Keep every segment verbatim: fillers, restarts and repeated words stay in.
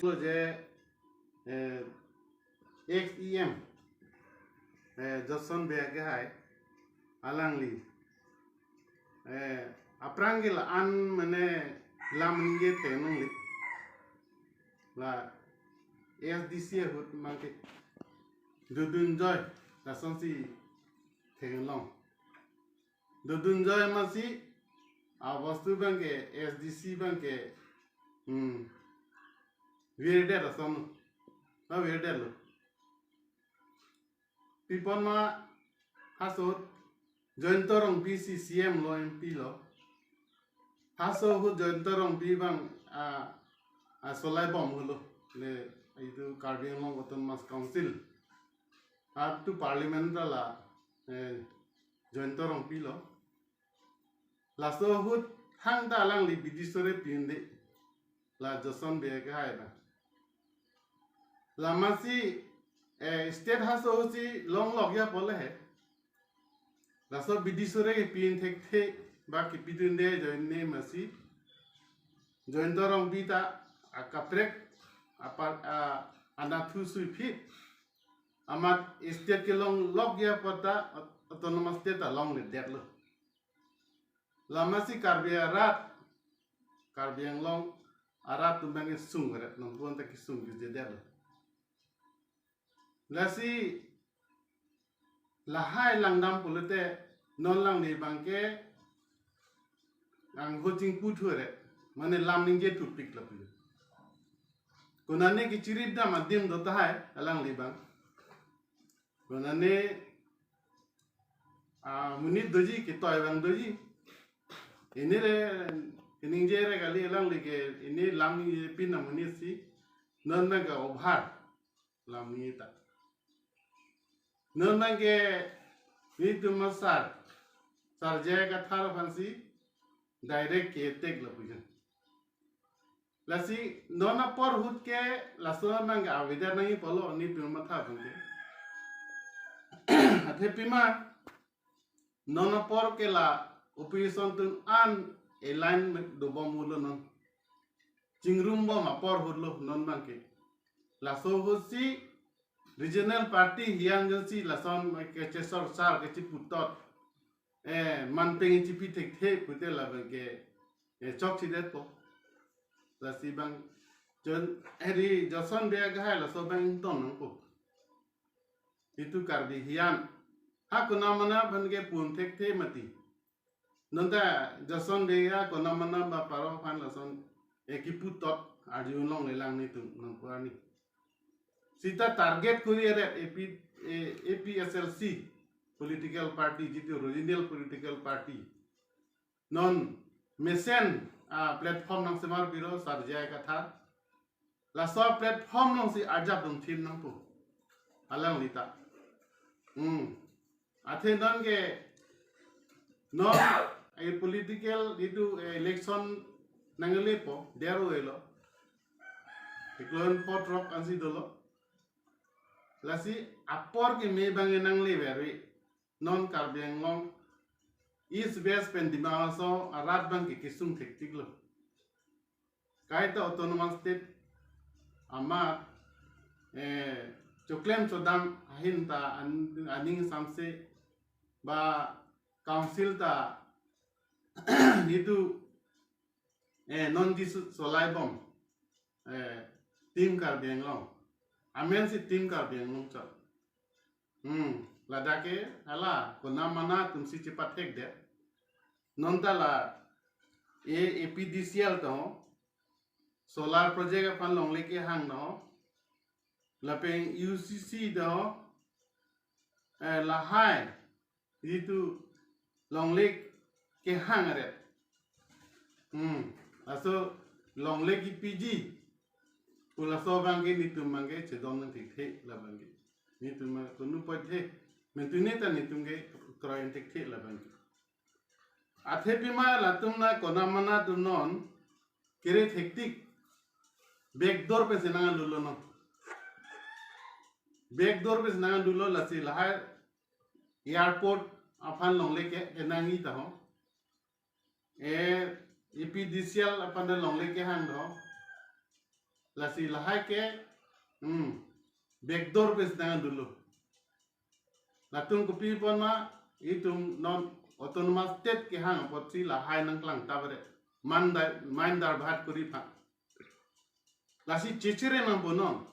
lo je, eh, ex E M, eh, Johnson Bey akehai, alangli, eh, aphrang ke la-an mane lam ningje theklongle, la A S D C ahut abangke Dodunjoy lasonsi theklong. Dodunjoy amatsi abostu abangke A S D C abangke, hmm, virdet ason, avirdet lo. Pi apot ma haso ahut Jayanta Rongpi si C M lo, M P lo. Haso ahut Jayanta Rongpi abang a, a solai bom holo. Le itu Karbi Anglong Autonomous Council up to Parliament ta la, eh, Jayanta Rongpi lo. Laso ahut hang ta alangli bidi sore pi-unde, la Johnson Bey akehai abang. Lamatsi, eh, state haso ahutsi longlokji apot le he. Laso bidi sore kepi-un thekthe ba kepidunde ajoine amatsi Jayanta Rongpi ta akaprek apar, a, anatthu suiphit amat state kelonglokji apot ta aut-, autonomous state ta longledetlo. Lamatsi Karbi arat, Karbi Anglong arat atum abangke sungret, nonpu-an ta kesung kejutdetlo. Lasi lahai langdam pulote non alangli abangke angho chingpu thuret, mane lam ningje thupik lapu. Konane kechirip dam adim do tahai alangli abang. Konane, ah, monit doji, ketoi abang doji. Pini re, keningje re kali, alangli ke pini lam ningje pin amonit si. Non abangke obhar lam ningje ta. Non abangke netum asar, Sar J I Kathar aphansi direct ke-attack lapuji. Lasi non apor ahut ke laso abangke avedar nangji pulo netum matha abangke. Athe pima non apor ke la opposition atum an alignment dobom pulo non. Chingrum bom apor ahut lo non abangke. Laso ahutsi regional party hian jonsi lason kechesor sar kechiputot, eh, manpeng chipi thekthe pute labangke, eh, chokchidetpo. Lasi abang John, eri Johnson Bey akehai laso abang ington nangpo. Itu Karbi hian. Ha konamana aphan ke pu-un thekthe mati. Non ta Johnson Bey ya konamana ba paro aphan lason, eh, kiputot arjulongle lang netum nangpu arni. Sita target kori aret A P, eh, A P H L C political party, jitu original political party. Non mesen, ah, platform nangsemar pilo Sar J I Kathar. Laso platform alongsi arjap dungthim nangpo alangli ta. Hmm. Athe non ke non a political itu election nanglepo, dero elo. Iklon pot rok ansi dolo. Lasi apor keme abang nangle veri. Non Karbi Anglong East West pen Dima Hasao arat abangke kesung thektik lo. Kaita autonomous state amat, eh, choklem chodam ahin ta an-, aning samse ba council ta itu, eh, non jisu solai bom, eh, Team Karbi Anglong. Amen si Team Karbi Anglong chot. Hmm, ladak ke hala konamana atumsi chepathekdet. Non ta la A P D C L to, solar project aphan longle kehang no, lapen U C C do, eh, lahai itu longle kehang aret. Hmm, laso longle kepiji pu laso abangke netum abangke chedon nang thekthe labangke. Netum ma kunu poithe, mentune ta netum ke kroidun thekthe labangke. Athe pima latum na konamana atum non kere thektik, backdoor pensi nangdunlo non. Backdoor pensi nangdunlo, lasi lahai airport aphan longle ke, kenangji ta ho. Eh, A P D C L aphan ta longle kehang do. Lasi lahai ke, hmm, backdoor pen si nang dolo. Latum kopi apot ma, itum non autonomous state kehang apotsi lahai nangklang ta bere. Main dar, main dar bhat kori pha. Lasi chechere nangpo non.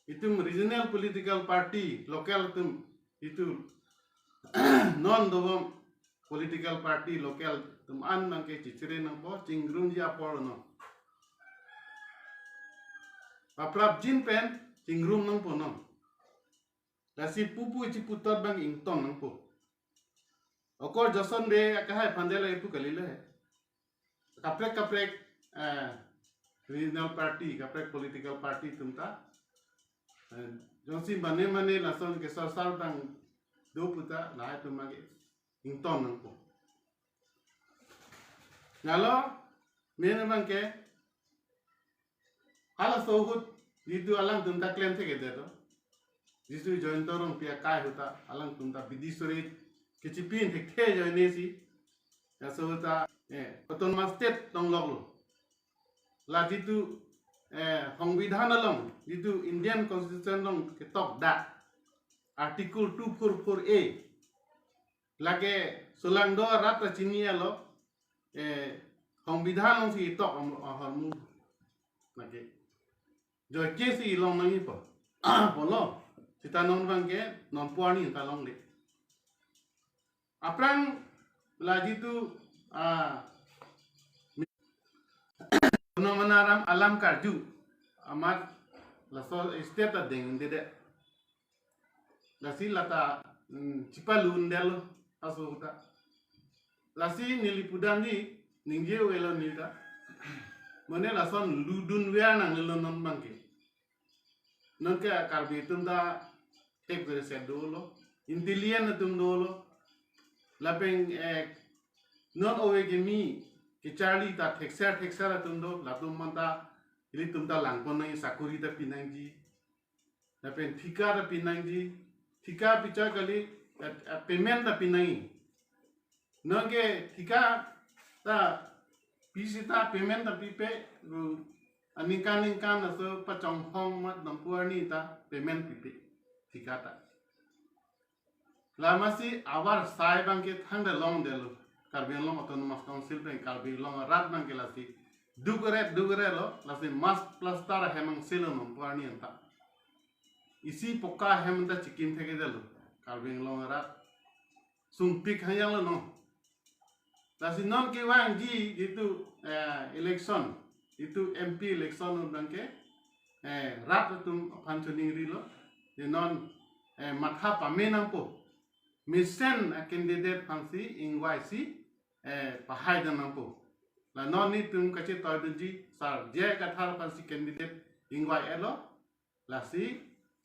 Itum regional political party, local atum, itum non dobom political party, local atum an nangke chechere nangpo, chingrumji apor non. Paprapjin pen chingrum nangpo non. Lasi pupu chiputot abang ingtong nangpo. Okor Joson Bey akehai aphan dela ipu kalilo he. Kaprek kaprek, eh, regional party, kaprek political party atum ta, eh, jongsi mane mane lason kesorsar abang do pu ta lahai atum abang ingtong nangpo. Lalo, main abang ke, halaso ahut jitu alangtum ta klemthekthedet lo. Jitu Jayanta Rongpi akai ahut ta alangtum ta bidi sore kechipin thekthe ajoine si. Laso ahut ta, eh, autonomous state longloklo. La jitu, eh, Songbidhan along, jitu Indian Constitution along ketok dak, Article two four four A. Lake solangdo arat ta chini alo, eh, Songbidhan alongsi tok am-, ahormu. Lake joike si long nangji pu. Pulo, sita non abang ke, nonpu arni ta longle. Aphrang la jitu, ah, Bonomana aram alam karju amat laso state adeng dede. Lasi lata, mm, chipalun detlo aso ta. Lasi neli pudamji ningje avelo neli ta. Mane lason ludun ver nangnelo non abang ke. Nonke Karbi atum ta thek verset dolo, intelligent atum dolo. Lapen, eh, non ove kimi kecharli ta thekser thekser atum do, latum aphan ta, ilitum ta langpon nangji, sakori ta pinangji. Lapen thika ta pinangji, thika pichoi kali, eh, eh, payment ta pinangji. Nonke thika ta pi sita payment ta pipe, ru aningkan ningkan laso pachonghong amat nonpu arni ta payment pipe thika ta. Lamasi avarsai abang ke thangta longdetlo. Karbi Anglong Autonomous Council pen Karbi Anglong arat abang ke lasi duk-re duk-re lo, lasi mud plaster ahem angselo nonpu arni anta. Isi poka ahem anta chikim thekthedetlo Karbi Anglong arat. Sungpik hangyang lo no. Lasi non kevangji jitu, eh, election, jitu M P election abang ke, eh, rat atum aphan choningrilo. Je non, eh, matha pame nangpo. Mesen a-candidate aphansi ingvaisi, eh, pahai dam nangpo. La non nelitum kachetoidunji Sar J I Kathar aphansi candidate ingvai-etlo. Lasi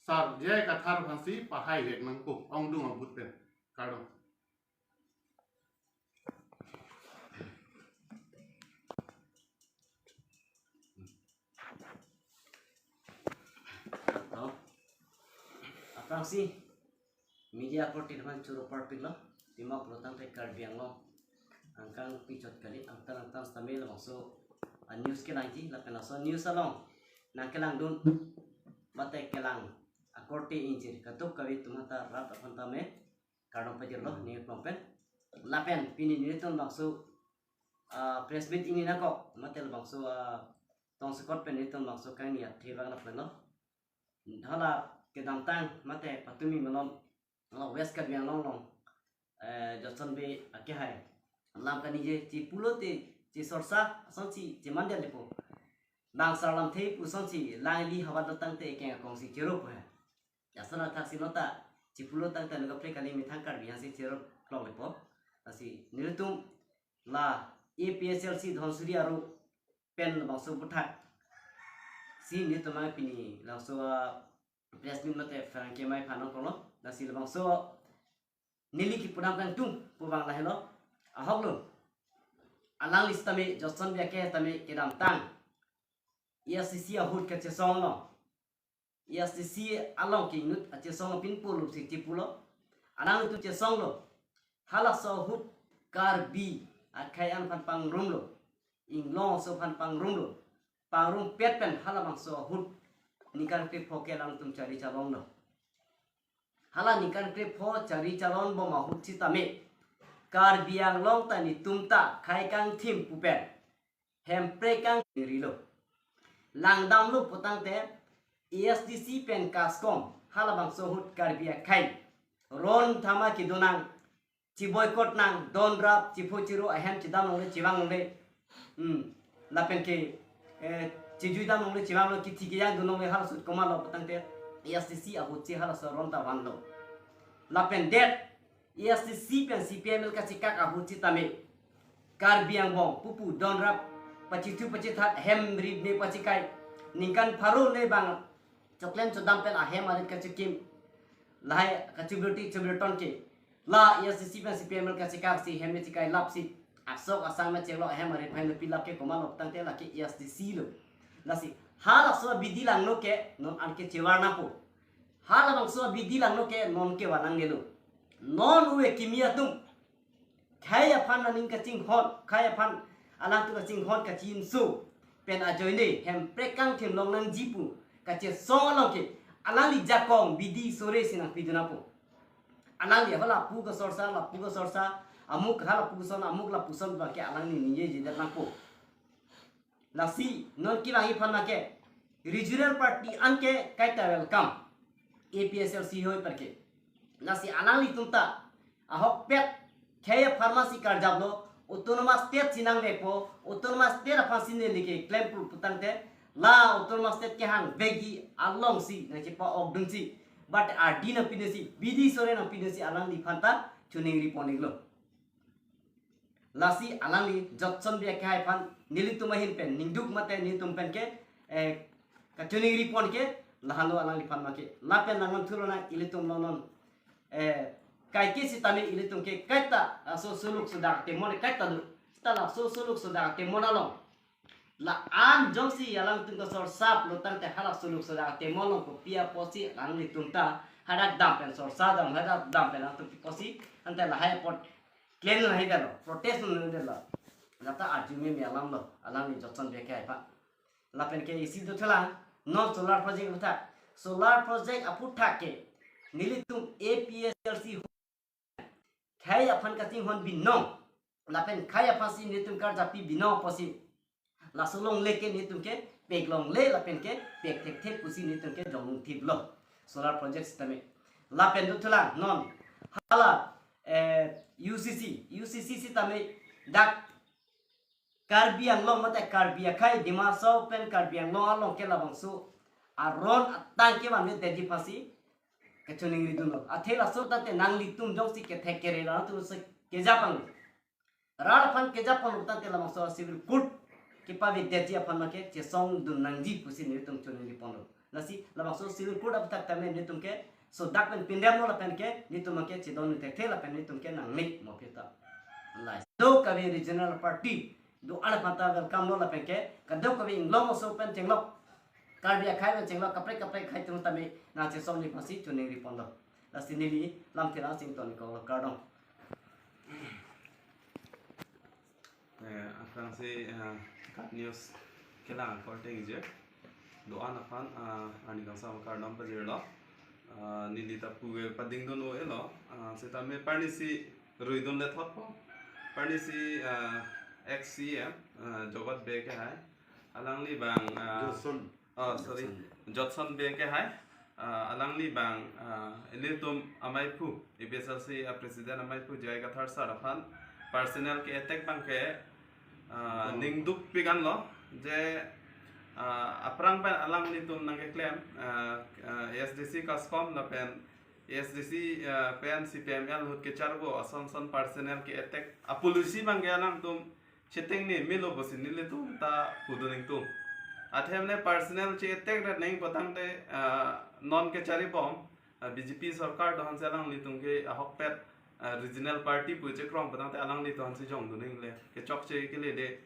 Sar J I Kathar aphansi pahaivek nangpo ongdung a-booth pen. Kardom. Aphrangsi media akorte aphan choro parpiklo, Dimapur tangte Karbi Anglong angkang pichot kali, angtan angtan stamil bangso a-news kelangji, lapen laso news along nangkelangdun mate kelang akorte ingjir kadokave atum anta rat aphan tame kardom pajirlo, news along pen. Lapen pini nelitum bangso, ah, press meet ingni nangkok, mate labangso, ah, tongsekot pen nelitum bangso kangni athe vang lapen lo. Hala kedamtang mate patumi malom, lo West Karbi Anglong along, eh, Johnson Bey akehai alam kaningje chipulote, chisorsa asonsi chemandel lepo. Bang sarlamthe pu asonsi lang ili havar dotangte keng akongsi chero pu he. Jason athaksi nota chipulo tangte nunga pre kali methang Karbi hangsi chero klong lepo. Lasi nelitum la A P H L C Dhansiri aro pen bangso buthaksi nelitum pini labangso, ah, press meet mate pherangke mai phanong konglo. Lasi labangso neli kipudam kangtung pu abang lahelo. Ahoklo. Alangli sitame Johnson Bey akehai tame kedamtang A I C C ahut kachesonglo. A I C C along ke inut achesong apin pulo si chipulo. Alanglitum chesonglo. Halaso ahut Karbi akhei an aphan pangrumlo. Inglong aso aphan pangrumlo. pangrumpet pen halabangso ahut ningkan krepho ke alangtum chari chalonglo. Hala ningkan krepho chari chalonbom ahut sitame Karbi Anglong ta netum ta khei kangthim pu pen Hemprek kangthim rilo. Langdamlo putangte A S D C pen KASCOM halabangso ahut Karbi akhei ron thama kedonang, chiboycott nang, donrap, chipho chiru ahem chedam longle, chevang longle. Hmm. Lapen ke, eh, chejui dam longle, chevang longle, kithi kejang dun longle, halaso ahut komatlo putangte A S D C ahut si halaso ron ta vanlo. Lapen det A S D C pen C P I M L kachekak ahut sitame Karbi angbong pupu donrap, pachithu pachithat, hem rit me pachikai, ningkan pharo le bang choklem chodam pen ahem arit kachikim, lahai kachibirti chibirton ke la A S D C pen C P I M L kachekak si hem me chikai lapsi asok asang me chelo ahem arit phai no pilap ke komatlo putangte lake A S D C lo. Lasi halaso abidi langno ke non anke chevar nangpo. Halabangso abidi langno ke non ke vanang nelo. Non ove kimi atum khei aphan aning kachinghon, khei aphan alangtum kachinghon kachinso pen ajoine Hemprek kangthim longnangji pu kachesong along ke alangli jakong bidi sore si nangpidun nangpo. Alangli hala pu kasorsa, la pu kasorsa, amuk hala pu kason, amuk la puson bangke alangli ningjejedet nangpo. Lasi non kevangji aphan make regional party anke kaita welcome A P H L C hoi perke. Lasi alanglitum ta ahokpet khei apharma si karjaplo, autonomous state si nangvekpo, autonomous state aphan si neli keklem pu putangte la autonomous state kehang vekji along si nangchepa-okdunsi, but ardi nangpinesi, bidi sore nangpinesi alangliphan ta choningri pon-iklo. Lasi alangli Jotson Bey akhei aphan nelitum ahin pen ningduk mate nelitum pen ke, eh, kachoningri pon ke lahenlo alangliphan make. Lapen nangman thulona ilitum lo non, eh, kaike sitame ilitum ke kaita aso suluk sodak temon kaita do. Seta laso suluk sodak temon along la-an jongsi alangtum kasorsap lo tangte hala suluk sodak temon along kopi apotsi alanglitum ta hadak dam pen sorsa dam, hadak dam pen alangtum pi apotsi ante lahai apot klem nangji detlo, protest nangji detlo. Lata arju meme alamlo, alangli Jotson Bey akhei aphan. Lapen ke isi dothulang, non solar project aphuthak. Solar project aphuthak ke nelitum A P H L C khei aphan kachinghon binong, lapen khei aphan si nelitum karjap pi binong apotsi laso longle ke nelitum ke pek longle lapen ke pek thekthe pusi nelitum ke jonglung thiplo solar project sitame. Lapen dothulang non hala, eh, U C C, U C C sitame dak Karbi Anglong mate Karbi akhei, Dima Hasao pen Karbi Anglong along ke labangso aron atang kevanvedetji aphansi kachoningri dunlo. Athe laso tangte nanglitum jongsi kethek kere la tum se kejapang. Rat aphan kejapang tangte labangso civil court kepavedetji aphan make chesong dun nangji pusi nelitum choningri ponlo. Lasi labangso civil court aphuthak tame nelitum ke sodak pen pindemlo lapen ke nelitum ke chedon thekthe lapen nelitum ke nangmik mo pita. Lai. Kadokave regional party do-an aphan ta welcome lo lapen ke kadokave inglong aso pen chenglok, Karbi akhei pen chenglok kaprek kaprek akhei atum tame nangchesongji aphansi choningri ponlo. Lasi neli lamthe la sing ton ko lo, kardom. Eh, aphrangsi, eh, KAT News kelang akorte ingjir. Do-an aphan, eh, arni kangsam kardom pajirlo. Eh, neli ta puve padingdun o-elo. Eh, sitame parnisi ruidun lethotpo. Parnisi, eh, ex C M, eh, Jogod Bey akhei. Alangli bang, eh, Jotson. Oh, sorry. Jotson Bey. Jotson Bey akhei. Ah, alangli bang, ah, ilitum amaiphu, A P H L C a president amaiphu J I Kathar sir aphan personal ke attack bang ke, ah, hmm, ningduk pigan lo, je, ah, aphrang pen alanglitum nangkeklem, ah, ah, A S D C KASCOM lapen A S D C, ah, pen C P M L ahut kecharbo ason son personal ke attack a policy bang ke alangtum cheteng ne melo pusi nelitum ta pudun ingtung. Athe ne personal che attack rat neng potangte, ah, non kecharibom, ah, B J P sorkar do aphansi alanglitum ke ahokpet, ah, regional party pu chekrong potangte alanglitum aphansi jongdun ingle. Kechokche kelede.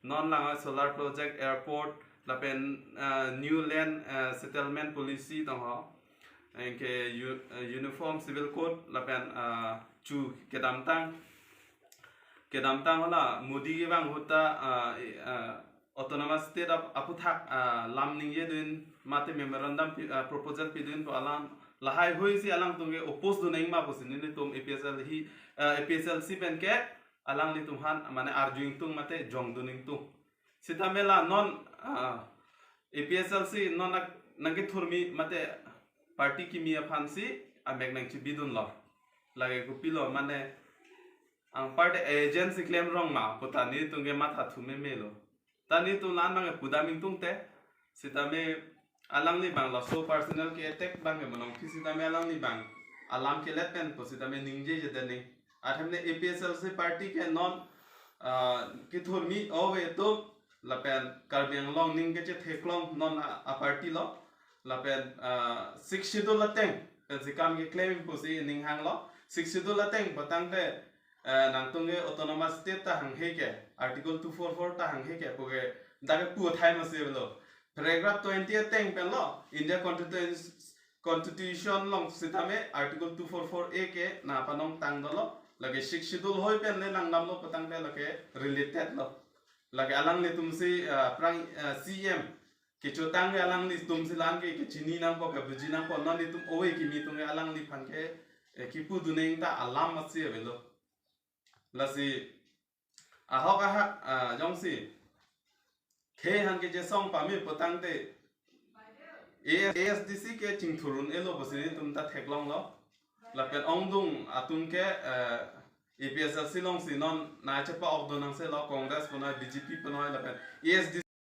Non lang solar project, airport, lapen, ah, new land, ah, settlement policy tong ho. Anke u-, ah, uniform civil code, lapen, ah, chu kedamtang. Kedamtang hala Modi kevang ahut ta, ah, i-, ah, Autonomous State ap- aphuthak ah, lam ningje dun mate memorandum pi- ah, proposal pidun pu alam lahai hui si alangtum ke oppose dun nang ma pusi nelitum A P H L C ah, A P H L C pen ke alanglitum aphan mane arju ingtung mate jongdun ingtung. Sitame la non ah, A P H L C non nang- nangkethurmi mate party kimi aphan si amek nangchibidunlo. Lake kopilo mane anparta agent si klem rong ma puta nelitum ke matha thu memelo. Ta nelitum la-an abang ke pudam ingtungte. Sitame alangli abang laso personal ke attack abang ke manong phi sitame alangli abang alam kelet pen pu sitame ningjeje dun nang. Athemne A P H L C party ke non ah, kethurmi ove atum lapen Karbi Anglong aning kechetheklong non a, a party lo. Lapen ah, Sixth Schedule ateng pensi kam keklem pusi ning hanglo. Sixth Schedule ateng patangte ah, nangtum ke Autonomous State ta hanghe ke, Article two four four ta hanghe ke puke dak ke pu thai masi avelo. Paragraph twenty ateng penlo India Constitution, Constitution along sitame Article two four four A ke nangpanong tang dolo. Lake Sixth Schedule hoi pen le langdamlo patangte lake related lo. Lake alanglitum si ah, aphrang ah, C M kechotang ke alanglitum si la-an ke kechini nangpo, kebuji nangpo, non nelitum ove kimi atum ke alangliphan ke eh, kipudun nang ta alam masi avelo. Lasi ahok ahak ah, jongsi khei han kechesong pame patangte A S, A S D C ke chingthur un-elo pusi nelitum ta theklonglo. Lapen ongdung atum ke eh, A P H L C along si non nangchepa-ok dun nangselo, Congress punoi, B J P punoi lapen A S D C